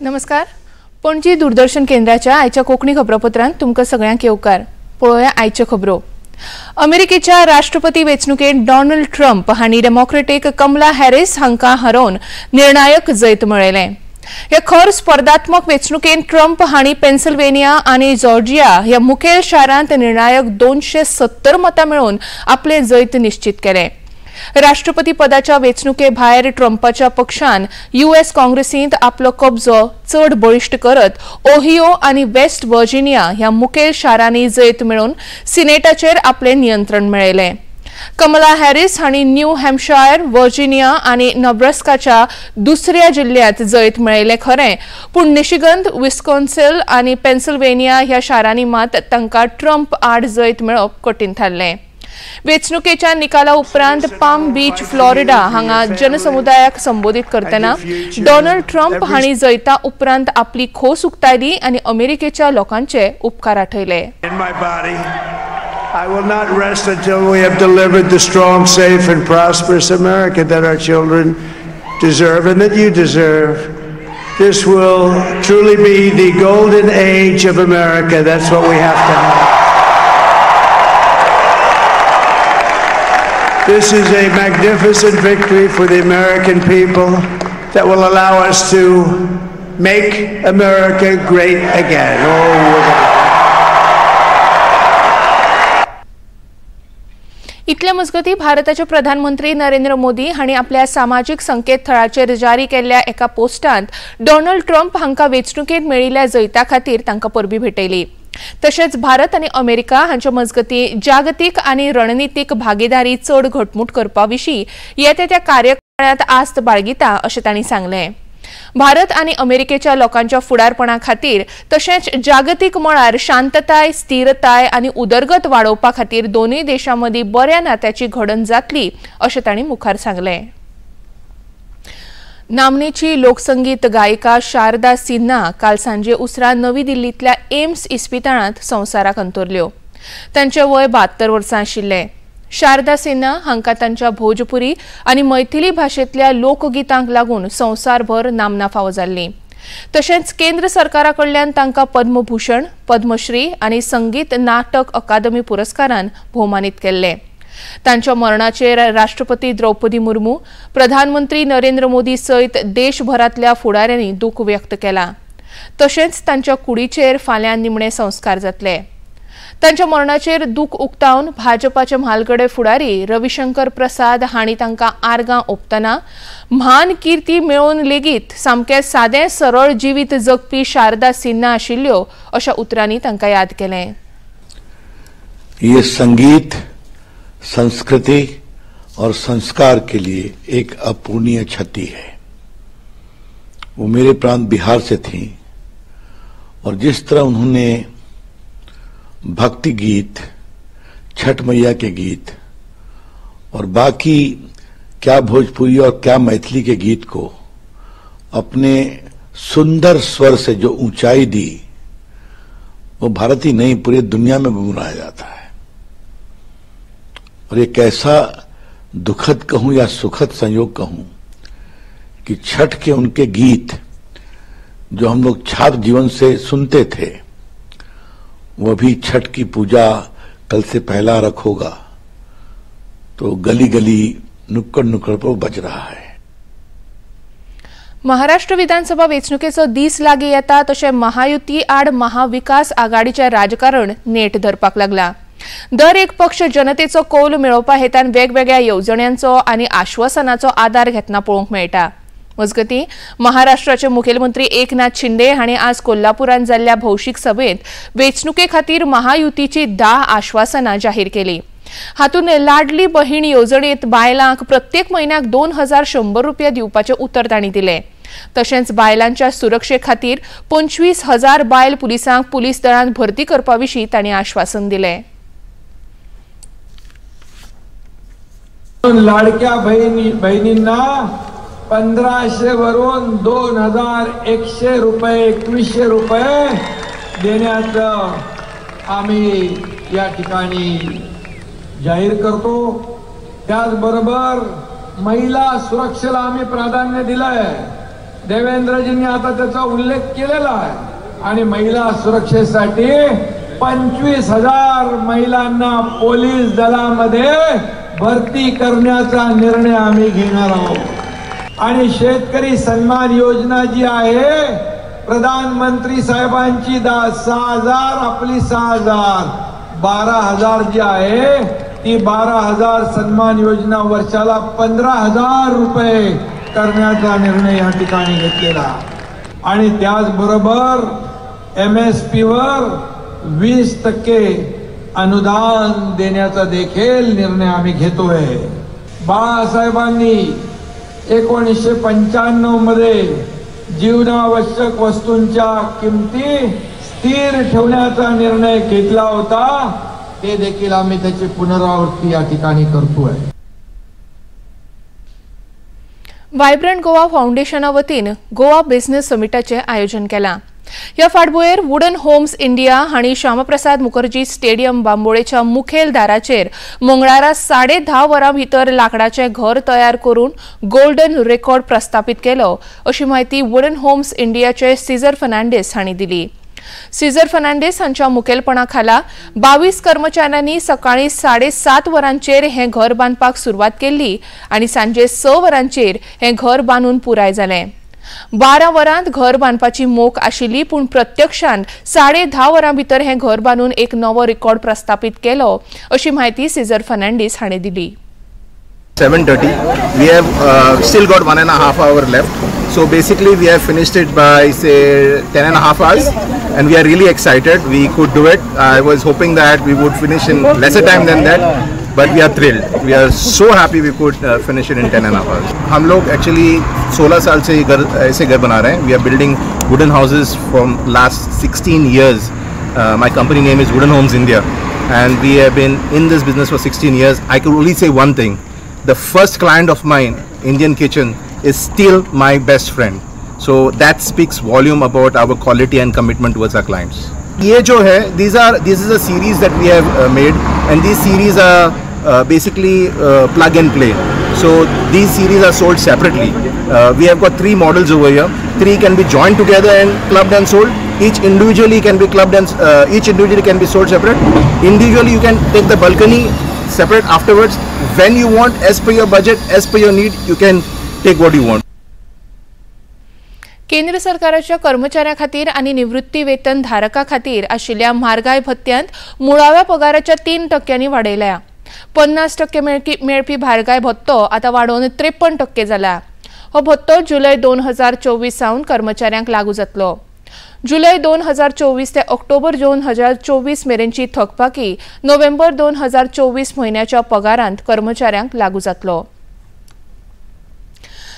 नमस्कार, पणजी दूरदर्शन केंद्राच्या आयच्या कोंकणी खबरापत्रांत तुमकां सगळ्यांक येवकार. पळोवया आयच्यो खबरो. अमेरिकेच्या राष्ट्रपती वेंचणुकेंत डोनाल्ड ट्रम्प हांणी डेमोक्रेटीक कमला हॅरिस हांकां हरोवन निर्णायक जैत मेळयलें. हे खर स्पर्धात्मक वेंचणुकेंत ट्रम्प हांणी पेन्सिल्वेनिया आनी जॉर्जिया ह्या मुखेल शारांत निर्णायक 270 मतां मेळोवन आपलें जैत निश्चित केलें. राष्ट्रपती पदाच्या वेंचणुके भायर ट्रम्पाच्या पक्षान यूएस काँग्रेसींत आपलो कब्जो चड बळिश्ट करत ओहियो आनी वेस्ट व्हर्जिनिया ह्या मुखेल शारांनी जैत मेळोवन सिनेटाचेर आपलें नियंत्रण मेळयलें. कमला हॅरिस हांणी न्यू हॅम्पशायर, व्हर्जिनिया आनी नब्रास्काच्या दुसऱ्या जिल्ल्यांत जैत मेळयलें खरें, पूण मिशिगन, विस्कॉन्सिन आनी पेन्सिल्वेनिया ह्या शारांनी मात तांकां ट्रम्प आड जैत मेळप कठीण थारलें. वेंचणुकेच्या निकाला उपरांत पाम बीच, फ्लॉरिडा हांगा जनसमुदायाक संबोधित करतना डोनाल्ड ट्रम्प हांणी जैता उपरांत आपली खोस उक्तायली आनी अमेरिकेच्या लोकांचे उपकार आठयले. I will not rest until we have delivered the strong, safe, and prosperous America that our children deserve and that you deserve. This will truly be the golden age of America. That's what we have to have. This is a magnificent victory for the American people that will allow us to make America great again. Oh, इतल्या मजगती भारताचे प्रधानमंत्री नरेंद्र मोदी हांणी आपल्या सामाजीक संकेतथळाचेर जारी केल्ल्या एका पोस्टांत डोनाल्ड ट्रम्प हांकां वेंचणुकेंत मेळिल्ल्या जैता खातीर तांकां परबीं भेटयली. तशेंच भारत आनी अमेरिका हांच्या मजगती जागतीक आनी रणनितीक भागीदारी चड घटमूट करपा विशीं येता त्या कार्यकाळांत आस्त बाळगिता अशें तांणी सांगलें. भारत आनी अमेरिकेच्या लोकांच्या फुडारपणा खातीर तशेंच जागतीक मळार शांतताय, स्थिरताय आनी उदरगत वाडोवपा खातीर दोनूय देशां मदीं बऱ्या नात्याची घडण जातली अशें तांणी मुखार सांगलें. नामनेची लोकसंगीत गायिका शारदा सिन्हा काल सांजे उसरां नवी दिल्लींतल्या एम्स इस्पितळांत संवसाराक अंतरल्यो. तांचें वय 72 वर्सां आशिल्लें. शारदा सिन्हा हांकां तांच्या भोजपुरी आनी मैथिली भाशेंतल्या लोकगितांक लागून संवसारभर नामना फावो जाल्ली. तशेंच केंद्र सरकारा कडल्यान तांकां पद्मभूषण, पद्मश्री आनी संगीत नाटक अकादमी पुरस्कारान भोवमानीत केल्ले. तांच्या मरणाचेर राष्ट्रपती द्रौपदी मुर्मू, प्रधानमंत्री नरेंद्र मोदी सयत देशभरांतल्या फुडाऱ्यांनी दुःख व्यक्त केला. तशेंच तांच्या कुडीचेर फाल्यां निमणे संस्कार जातले. तांच्या मरणाचेर दुःख उक्तावन भाजपाचे म्हालगडे फुडारी रविशंकर प्रसाद हांणी तांकां आर्गां ओंपतना म्हान किर्ती मेळोवन लेगीत सामकें सादें सरळ जिवीत जगपी शारदा सिन्हा आशिल्ल्यो अशा उतरांनी तांकां याद केलें. ये संगीत, संस्कृति और संस्कार के लिए एक अपूर्णीय क्षति है. वो मेरे प्रांत बिहार से थी और जिस तरह उन्होंने भक्ति गीत, छठ मैया के गीत और बाकी क्या भोजपुरी और क्या मैथिली के गीत को अपने सुंदर स्वर से जो ऊंचाई दी, वो भारत ही नहीं पूरे दुनिया में गुनगुनाया जाता है. और एक ऐसा दुखद कहूं या सुखद संयोग कहूं कि छठ के उनके गीत जो हम लोग छात्र जीवन से सुनते थे, वो भी छठ की पूजा कल से पहला रखोगा तो गली गली नुक्कड़ नुक्कड़ पर बज रहा है. महाराष्ट्र विधानसभा वेंचणुकेचो दीस लागीं येता तशें महायुती आड महाविकास आघाडीचें राजकारण नेट धरपाक लागला. दर एक पक्ष जनतेचो कौल मेळोवपा हेतान वेगवेगळ्या येवजण्यांचो आनी आश्वासनाचो आदार घेतना पळोवंक मेळटा. मजगतीं महाराष्ट्राचे मुखेलमंत्री एकनाथ शिंदे हांणी आज कोल्हापुरांत जाल्ल्या भौशीक सभेंत वेंचणुके खातीर महायुतीची 10 आश्वासनां जाहीर केली. हातूंत लाडली बहीण येवजणेंत बायलांक प्रत्येक म्हयन्याक 2100 रुपया दिवपाचें उतर तांणी दिलें. तशेंच बायलांच्या सुरक्षे खातीर 25,000 बायल पुलिसांक पुलीस दळांत भरती करपा विशीं तांणी आश्वासन दिलें. लाडक्या बहिणींना 1500 वरून 2100 रुपये 2100 रुपये देण्याचं आम्ही या ठिकाणी जाहीर करतो। त्याचबरोबर महिला सुरक्षेला आम्ही प्राधान्य दिलं आहे। देवेंद्रजींनी आता त्याचा उल्लेख केलेला आहे आणि महिला सुरक्षेसाठी 25,000 महिलांना पोलीस दलामध्ये भरती करण्याचा निर्णय आम्ही घेणार आहोत। आणि शेतकरी सन्मान योजना जी आहे प्रधानमंत्री साहेबांची 6,000 आपली 6,000 12,000 जी आहे ती 12,000 सन्मान योजना वर्षाला 15,000 रुपये करण्याचा निर्णय या ठिकाणी घेतलेला। आणि त्याचबरोबर MSP वर 20% अनुदान देण्याचा देखील निर्णय आम्ही घेतोय। बाळासाहेबांनी 1995 मध्ये जीवनावश्यक वस्तूंच्या किमती स्थिर ठेवण्याचा निर्णय घेतला होता, ते देखील आम्ही त्याची पुनरावृत्ती या ठिकाणी करतोय। वायब्रंट गोवा फाउंडेशना वतीन गोवा बिझनेस समिटाचे आयोजन केला। ह्या फाटभुंयेर वुडन होम्स इंडिया हांणी श्यामप्रसाद मुखर्जी स्टेडियम बांबोळेच्या मुखेल दाराचेर मंगळारा 10:30 वरां भितर लाकडाचें घर तयार करून गोल्डन रेकॉर्ड प्रस्थापित केलो अशी म्हायती वुडन होम्स इंडियाचे सीजर फर्नांडीस हांणी दिली। सीजर फर्नांडीस हांच्या मुखेलपणा खाला 22 कर्मचाऱ्यांनी सकाळी 7:30 वरांचेर हें घर बांदपाक सुरवात केल्ली आनी सांजे 6 वरांचेर हें घर बांदून पुराय जालें। 12 वरांत घर बांदपाची मोख आशिल्ली, पूण प्रत्यक्षांत 10:30 वरां भितर हें घर बांदून एक नवो रेकॉर्ड प्रस्थापित केलो अशी म्हायती सीजर फर्नांडीस हांणी दिली। 7:30. We have still got 1.5 hour left. So basically we have finished it by say 10.5 hours and we are really excited. We could do it. I was hoping that we would finish in lesser time than that, but we are thrilled. We are so happy we could finish it in 10.5 hours. Hum log actually 16 साल से घर ऐसे घर बना रहे हैं. We are building wooden houses from last 16 years. My company name is Wooden Homes India and we have been in this business for 16 years. I could only say one thing. The first client of mine, Indian Kitchen, is still my best friend. So that speaks volume about our quality and commitment towards our clients. ये जो है, this is a series that we have made, and these series are basically plug and play. So these series are sold separately. We have got 3 models over here. 3 can be joined together and clubbed and sold. Each individually can be clubbed and each individually can be sold separate. Individually you can take the balcony separate afterwards when you want, as per your budget, as per your need, you can take what you want. केंद्र सरकाराच्या कर्मचाऱ्यां खातीर आनी निवृत्ती वेतन धारकां खातीर आशिल्ल्या म्हारगाय भत्त्यांत मुळाव्या पगाराच्या 3% वाडयल्या। 50% मेळपी म्हारगाय भत्तो आतां वाडोवन 53% जाला। हो भत्तो जुलय 2024 सावन कर्मचाऱ्यांक लागू जातलो। जुलय 2024 ते ऑक्टोबर 2024 मेरेनची थकबाकी नोव्हेंबर 2024 म्हयन्याच्या पगारांत कर्मचाऱ्यांक लागू जातलो।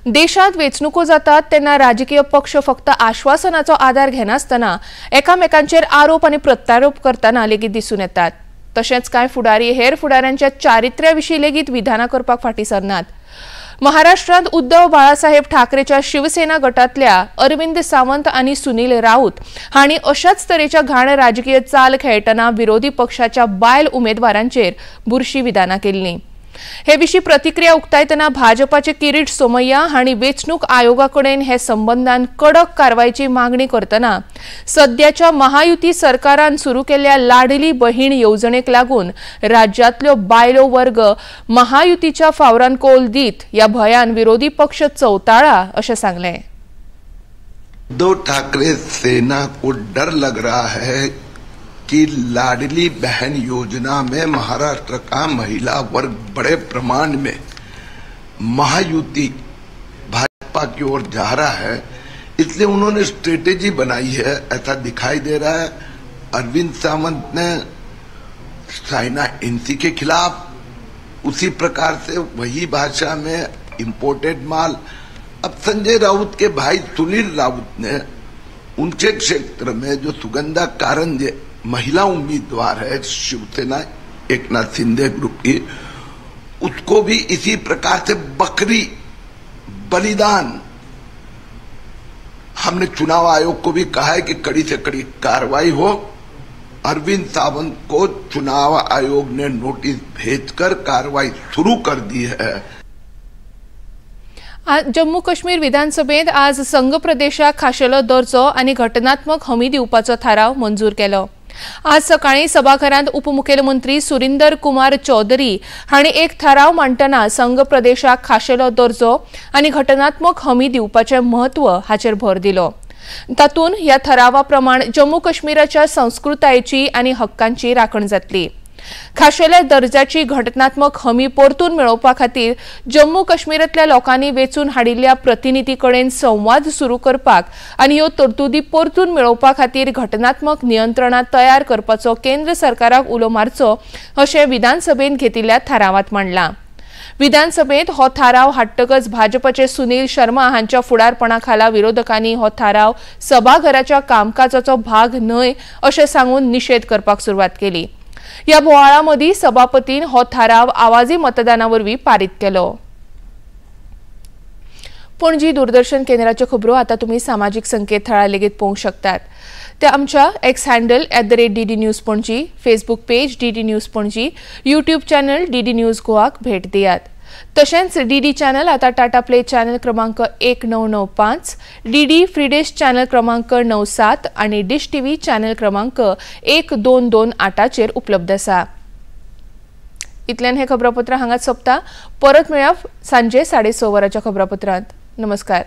देशांत वेंचणुको जातात तेन्ना राजकीय पक्ष फक्त आश्वासनाचो आदार घेनासतना एकामेकांचेर आरोप आनी प्रत्यारोप करतना लेगीत दिसून येतात। तशेंच कांय फुडारी हेर फुडाऱ्यांच्या चारित्र्या विशीं लेगीत विधानां करपाक फाटीं सरनात। महाराष्ट्रांत उद्धव बाळासाहेब ठाकरेच्या शिवसेना गटांतल्या अरविंद सावंत आनी सुनील राऊत हांणी अशाच तरेच्या घाण राजकीय चाल खेळटना विरोधी पक्षाच्या बायल उमेदवारांचेर बुरशी विधानां केल्लीं। हे विशीं प्रतिक्रिया उक्तायतना भाजपाचे किरीट सोमय्या हांणी वेंचणूक आयोगा कडेन हे संबंदान कडक कारवायची मागणी करतना सद्याच्या महायुती सरकारान सुरू केल्ल्या लाडली बहीण येवजणेक लागून राज्यांतल्यो बायलो वर्ग महायुतीच्या फावरान कोल दीत ह्या भयान विरोधी पक्ष चवताळा अशें सांगलें। उद्धव ठाकरे सेना को डर लग रहा है कि लाडली बहन योजना में महाराष्ट्र का महिला वर्ग बड़े प्रमाण में महायुति भाजपा की ओर जा रहा है, इसलिए उन्होंने स्ट्रेटेजी बनाई है, ऐसा दिखाई दे रहा है। अरविंद सावंत ने साइना एनसी के खिलाफ उसी प्रकार से वही भाषा में इम्पोर्टेड माल, अब संजय राउत के भाई सुनील राउत ने उनके क्षेत्र में जो सुगंधा कारंजे महिला उम्मीदवार है शिवसेना एकनाथ शिंदे ग्रुप की, उसको भी इसी प्रकार से बकरी बलिदान, हमने चुनाव आयोग को भी कहा है कि कड़ी से कड़ी कार्रवाई हो। अरविंद सावंत को चुनाव आयोग ने नोटिस भेजकर कार्रवाई शुरू कर दी है। जम्मू काश्मीर विधानसभेत आज संघ प्रदेशाक खाशेलो दर्जो आनी घटनात्मक हमी दिवपाचो थाराव मंजूर केलो। आज सकाळी सभाघरांत उपमुखेलमंत्री सुरिंदर कुमार चौधरी हांणी एक थाराव मांडटना संघ प्रदेशाक खाशेलो दर्जो आनी घटनात्मक हमी दिवपाचें म्हत्व हाचेर भर दिलो। तातूंत ह्या थारावा प्रमाण जम्मू काश्मीराच्या संस्कृतायेची आनी हक्कांची राखण जातली। खाशेल्या दर्जाची घटनात्मक हमी परतून मेळोवपा खातीर जम्मू काश्मीरांतल्या लोकांनी वेंचून हाडिल्ल्या प्रतिनिधी कडेन संवाद सुरू करपाक आनी ह्यो तरतुदी परतून मेळोवपा खातीर घटनात्मक नियंत्रणां तयार करपाचो केंद्र सरकाराक उलो मारचो अशें विधानसभेन घेतिल्ल्या थारावांत मांडलां। विधानसभेत हो थाराव हाडटकच भाजपचे सुनील शर्मा हांच्या फुडारपणा खाला विरोधकांनी हो थाराव सभाघराच्या कामकाजाचो भाग न्हय अशें सांगून निशेध करपाक सुरवात केली। ह्या बोवाळा मदीं सभापतीन हो थाराव आवाजी मतदाना वरवीं पारीत केलो। पणजी दूरदर्शन केंद्राच्यो खबरो आतां तुमी सामाजीक संकेतथळार लेगीत पळोवंक शकतात। ते आमच्या X handle @DD News Panaji, Facebook page DD News Panaji, YouTube channel DD News गोवाक भेट दियात। तशेंच डीडी चॅनल आतां टाटा प्ले चॅनल क्रमांक 1995, डीडी फ्रीडिश चॅनल क्रमांक 97 आनी डिश टीव्ही चॅनल क्रमांक 1228चेर उपलब्ध आसा। इतल्यान हें खबरापत्र हांगाच सोंपता। परत मेळया सांजे 6:30 वरांच्या खबरापत्रांत। नमस्कार।